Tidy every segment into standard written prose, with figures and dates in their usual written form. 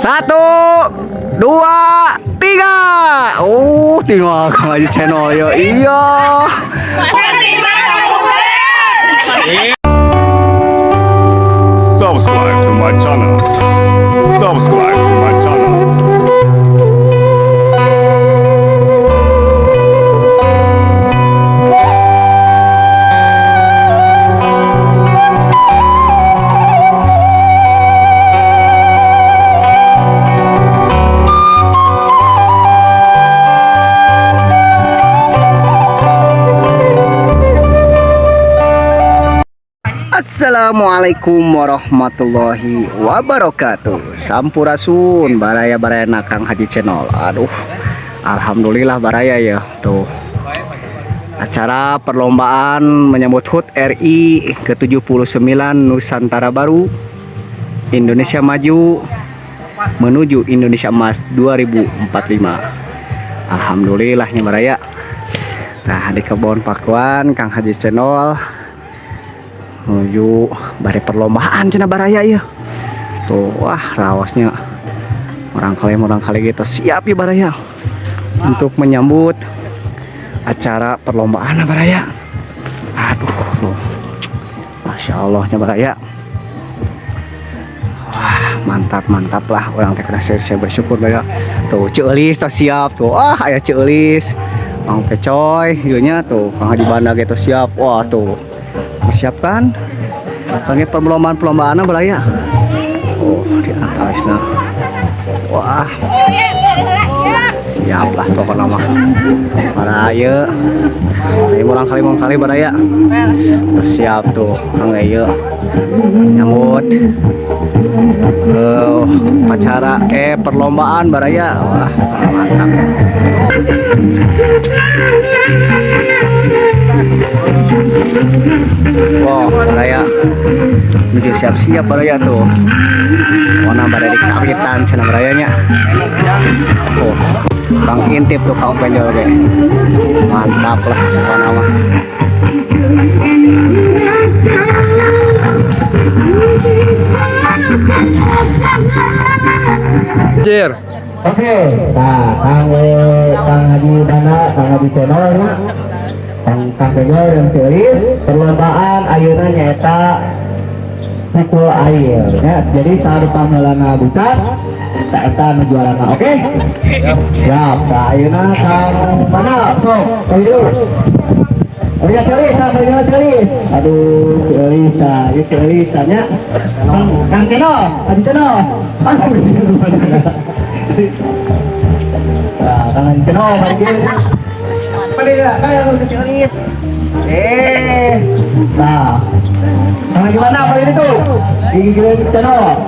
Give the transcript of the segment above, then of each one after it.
Satu, dua, tiga. Oh, tinggal Kang Haji channel ya. Iya. Subscribe to my channel. Subscribe to my channel. Assalamualaikum warahmatullahi wabarakatuh. Sampurasun baraya-baraya Kang Haji channel. Aduh, alhamdulillah baraya ya. Tuh. Acara perlombaan menyambut HUT RI ke-79 Nusantara Baru, Indonesia Maju menuju Indonesia Emas 2045. Alhamdulillah nya baraya. Nah, di kebun Pakuan Kang Haji channel menuju bari perlombaan cenah baraya ya. Tuh, wah, raosnya orang kali gitu siap ya baraya untuk menyambut acara perlombaan baraya. Aduh, tuh. Masya Allah nya baraya. Wah, mantap mantap lah, urang teh saya bersyukur baraya. Tuh, Ceulis tuh siap tuh. Wah, aya Ceulis. Mang Pecoy, ieu nya tuh, Kang Haji Banda gitu siap. Wah, tuh persiapkan kangge perlombaan-perlombaan baraya. Oh, di antawisna. Wah, siap lah pokoknya mah baraya. Ayo murang kali baraya siap tuh kangge ieu nyambut acara perlombaan baraya. Wah, mantap. Wah, baraya menuju siap-siap baraya tuh. Mana baraya di kawitan cenah barayanya. Oh, Bang Intip tuh Kang Penjol ge. Mantap lah pokoknya mah. Jir. Oke, nah, Kang We, Kang Haji Bana, Kang Haji Channel ya. Kang Kang Penjol dan Celis, perlombaan ayeuna nyaeta pukul air ya. Jadi saat pangheulana bucat, tak eta nu juarana. Oke? Siap. Nah, ayeuna Kang Bana, sok, kali dulu. Oh ya Celis, nah, Penjol Celis. Aduh, Celis, nah, ieu Celis tanya. Kang Kang Channel, Haji Channel. Aduh, nah, Kang Haji Channel, mari dia. Pada ya, kayak ke Celis. Nah, Kang Haji mana paling itu? Gigi gigi channel.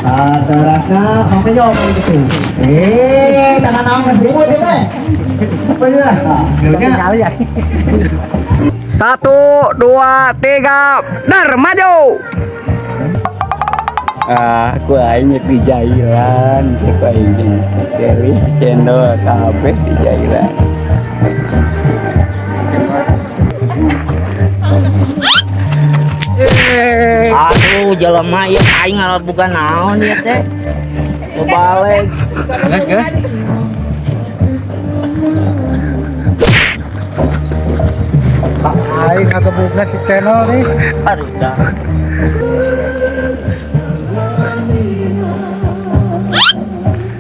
Nah, terasna Kang Tejo paling itu. Tangan naon geus ribut ya teh. Apa ya? Nah, ya. Satu, dua, tiga, dar maju. Ah, aku aing di jailan, aku aing Celis channel kabeh di jailan. Aduh, jelema ieu aing bukan naon ieu teh. Balik. Gas, gas. Aing ngagebukna si channel nih. Aduh, dah.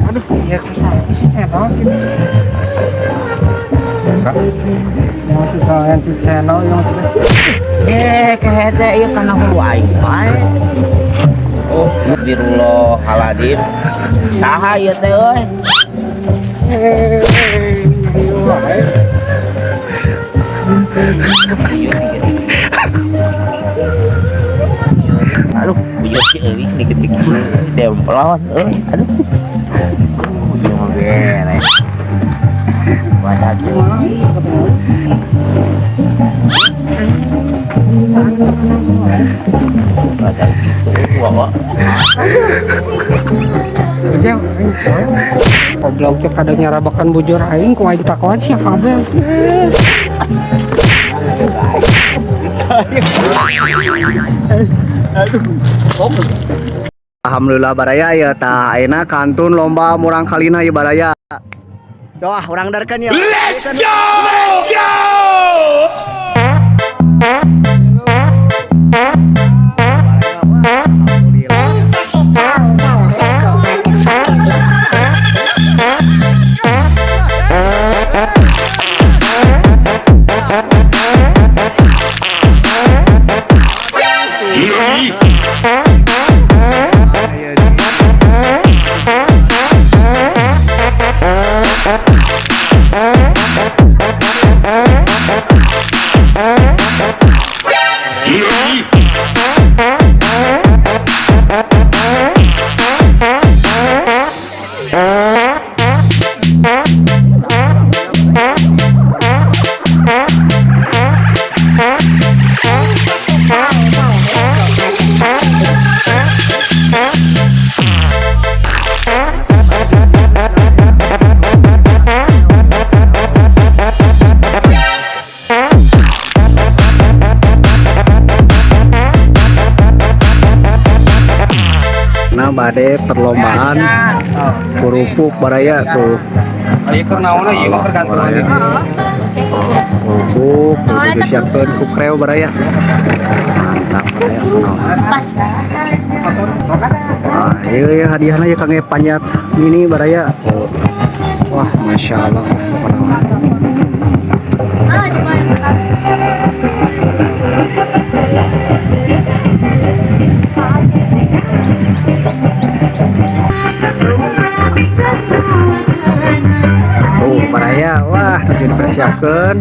Aduh, iya kisah si channel gini. Yang kalian si channel yang maksudnya. Kehete ieu kana hulu aing wae. Oh, Astagfirullahaladzim. Saha ieu teh euy? Ayo wae. Aduh, uyut si euy sedikit-dikit demplon euy. Aduh. Ieu mah beres. Wadah Wadah gitu, wah. Aja goblok teh kada nyarabakan bujur aing ku aing takoan sia kabeh. Alhamdulillah baraya ya, tah ayeuna kantun lomba murang kalina ya baraya. Wah, urang darkeun ya. Let's go! Let's go! Baraya, wah, alhamdulillah. Aya di- Nah, bade perlombaan kerupuk baraya tuh. Ieu keur naon ieu mah keur gantungan Baraya. Kerupuk, kerupuk disiapkeun ku kreo baraya. Mantap baraya kunaon. Wah, ieu ya hadiahna ya kangge panjat mini baraya. Oh. Wah, masya Allah lah pokona. Oh, baraya, wah, lagi dipersiapkan.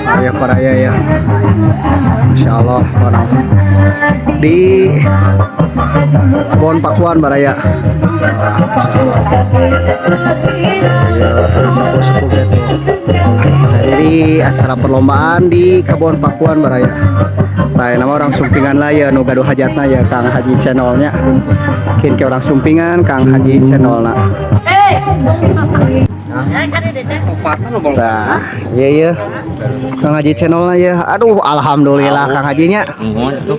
Baraya baraya ya. Masya Allah, pokona. Di Kebon Pakuan baraya. Wah, Masya Allah. Iya, sepuh-sepuh gitu. Jadi acara perlombaan di Kebon Pakuan baraya. Nah, nama urang sumpingan lah ya, nu gaduh hajatna ya Kang Haji channelnya. Kin ke urang sumpingan Kang Haji channelna. Nah, iya iya. Kang Haji channelna ya. Aduh, alhamdulillah Kang Hajinya.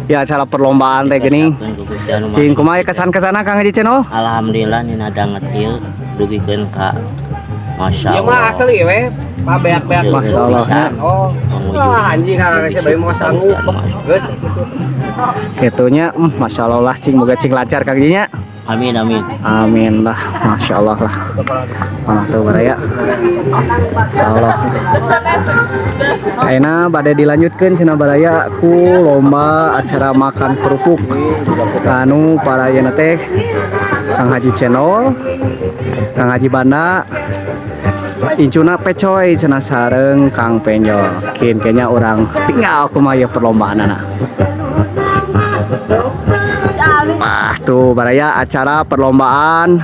Ya acara perlombaan teh geuning. Cing kumaha kesan-kesana Kang Haji channel? Alhamdulillah nina danget ieu dugikeun ka Masya Ieu mah Allah. asli we, Pak beak-beak. Masya Allah. Oh. Wah, anjing karena bayi mau sanggup. Geus. Kitunya, Masya Allah lah cing moga cing lancar Kang Hajinya. Amin amin. Amin lah, Masya Allah lah. Mana tuh baraya? Insya Allah. Ayeuna bade dilanjutkeun cenah baraya ku lomba acara makan kerupuk. Anu parayana teh Kang Haji Channel, Kang Haji Banda, Incuna Pecoy cenah sareng Kang Penjol. Kin kayaknya urang tinggal kumaha ieu perlombaanana. Wah, tuh baraya acara perlombaan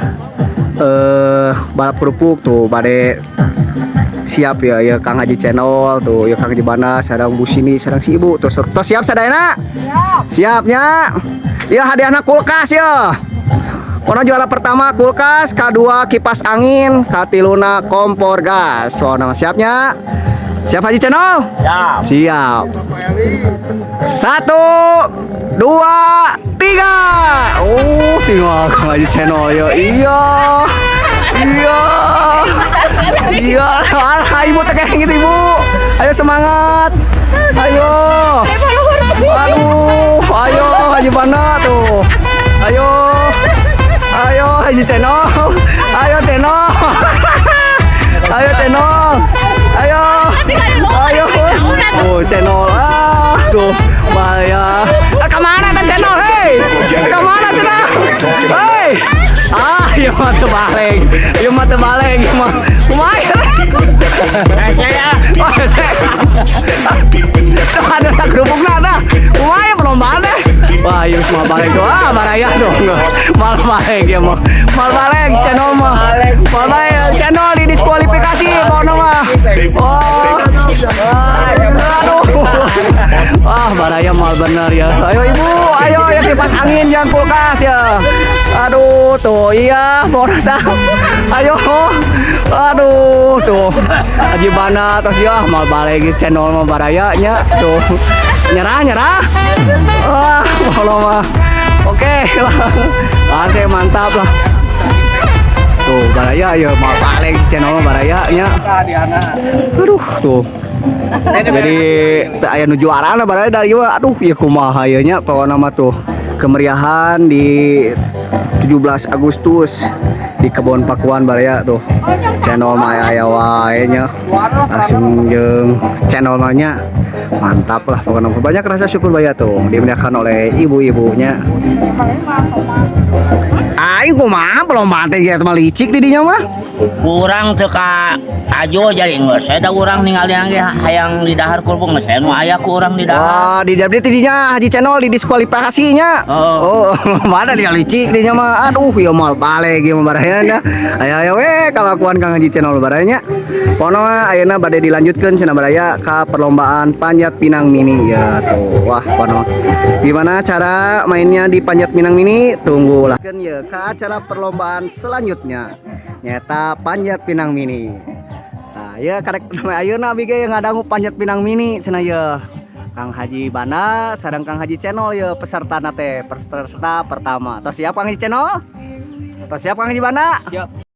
balap kerupuk tuh bade siap ya ya Kang Haji Channel tuh ya Kang Haji Banda sareng Bu Sini sareng si Ibu tuh tuh siap sadayana? Siap. Siapnya. Ya hadiahna kulkas ya. Pokoknya juara pertama kulkas, kedua kipas angin, katiluna kompor gas. Soalnya siapnya. Siap Haji Channel? Siap. Siap. 1, 2, 3. Oh, tinggal Kang Haji Channel ya. Iya. Iya. Iya. Alah, ibu teh kayak gitu ibu. Ayo semangat. Ayo. Aduh, ayo Haji Banda tuh. Ayo. Ayo Haji Channel. Ayo Channel. Ayo Channel. Ayo. Ayo. Oh, channel. Ah, tuh. Bahaya. Ah, kemana tuh channel? Hei. Kemana channel? Hei. Ah, ieu mah teu balik. Ieu mah teu balik, ieu mah. Kumaha? Oh, saya. Tuh ada kerupukna dah. Kumaha perlombaan deh. Wah, ieu semua balik tuh. Ah, baraya dong. Mal balik ya mah. Mal balik channel mah. Mal balik channel didiskualifikasi pokoknya mah. Oh. Aduh. Wah, baraya mal bener ya. Ayo ibu, ayo ya kipas angin jangan kulkas ya. Aduh, tuh iya, mau rasa. Ayo. Aduh, tuh. Haji Banda terus ya mal balik channel mah baraya nya tuh. Nyerah, nyerah. Wah, Allah mah. Oke lah. Oke, mantap lah. Tuh, baraya ya, mau paling si channel mah baraya nya. Aduh, tuh. Jadi teu aya nu juara lah baraya dari ieu. Aduh, ieu kumaha ieu nya, pokona mah tuh kemeriahan di 17 Agustus di Kebon Pakuan, baraya tuh. Channel mah aya wae nya. Langsung jeung channel mah nya. Mantap lah pokoknya. Banyak rasa syukur baraya tuh dimeriahkan oleh ibu-ibunya. Aing kumaha perlombaan teh kieu mah, licik di dinya mah. Kurang teu ka ajo, jadi geus saya da urang ningali ge hayang di dahar kerupuk, geus saya nu aya ku urang di dahar. Wah, di di dinya Haji Channel di diskualifikasinya. Oh. Oh, mana dia licik dinya mah. Aduh, ieu moal balik ieu mah baraya nya. Aya aya we kalakuan Kang Haji Channel baraya nya. Pokona mah ayeuna bade dilanjutkeun cenah baraya ka perlombaan panjat pinang mini ya tuh. Wah, pokona mah. Gimana cara mainnya di panjat pinang mini? Tunggulah. Kan ya ke acara perlombaan selanjutnya. Nyata panjat pinang mini. Nah, ya karek ayeuna abi ge ngadangu panjat pinang mini cenah ya. Kang Haji Bana sareng Kang Haji Channel ya peserta teh, peserta pertama. Tos siap, Kang Haji Channel? Tos siap, Kang Haji Bana? Siap.